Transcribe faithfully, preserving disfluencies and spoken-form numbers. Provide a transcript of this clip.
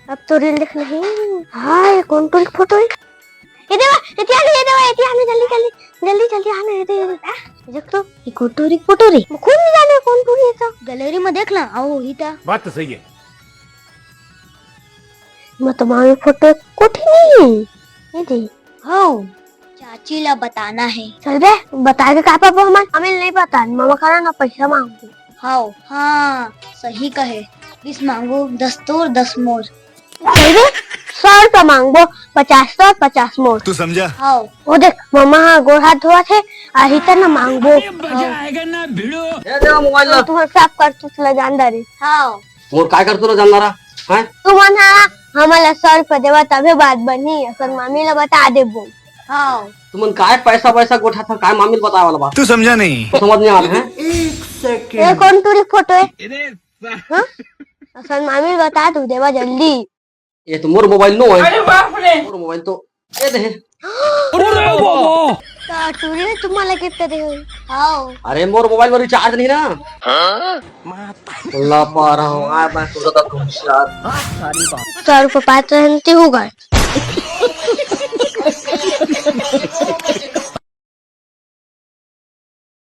अब तो रील देखना है। हाँ, ये कोन टूरी के फोटो है? ये देवा, ये आना, ये देवा, ये आना, जल्दी, जल्दी, जल्दी, जल्दी आना, ये दे, ये दे। देख तो, ये कोन टूरी के फोटो रे? कोन नहीं जाने कोन टूरी है तो। गैलरी में देख ला, आओ ही था। बात तो सही है। मैं तो मामी फोटो कोठी नहीं। ये दे। हो, चाची ला बताना है। चल बे, बता के का पाबो हमन? हमें नहीं पता, मामा करा ना पैसा मांगू। हाव, हाँ, सही कहे। बीस मांगू, दस तोर, दस मोर। चल बे, सौ रुपया मांगबो, पचास तोर, पचास मोर। तू समझा? हाव। वो देख, मामा हा गोड़ हाथ धोवत हे, आही त ना मांगबो। हाव। दे दे मोबाइल ला। तू साफ कर, तू ला जान डारे। हाव। मोर काय कर तू ला जान डारा? हैं? तू मन हा हमन ला सौ रुपया देवा तभे बात बनी, असन मामी ला बता देबो। हाव। तुमन काय पैसा वैसा गोठा था, काय मामी ल बताए वाला बात? तू समझा नहीं। तो समझ नहीं आ रहा है। ए, कोन टूरी फोटो है? हाँ? असन मामी ल बता तू देवा जल्दी। ये तो मोर मोबाइल नो है। अरे बाप रे। मोर मोबाइल तो ये दे। अरे बाबा। का टूरी ने तुम्हाला गिफ्ट दे हो? हाव। अरे मोर मोबाइल में रिचार्ज नहीं ना। हाँ? ला पा रहा हूँ, आ मैं तो ज्यादा तुम शायद। सौ रुपये पाए तो हंती हो गए।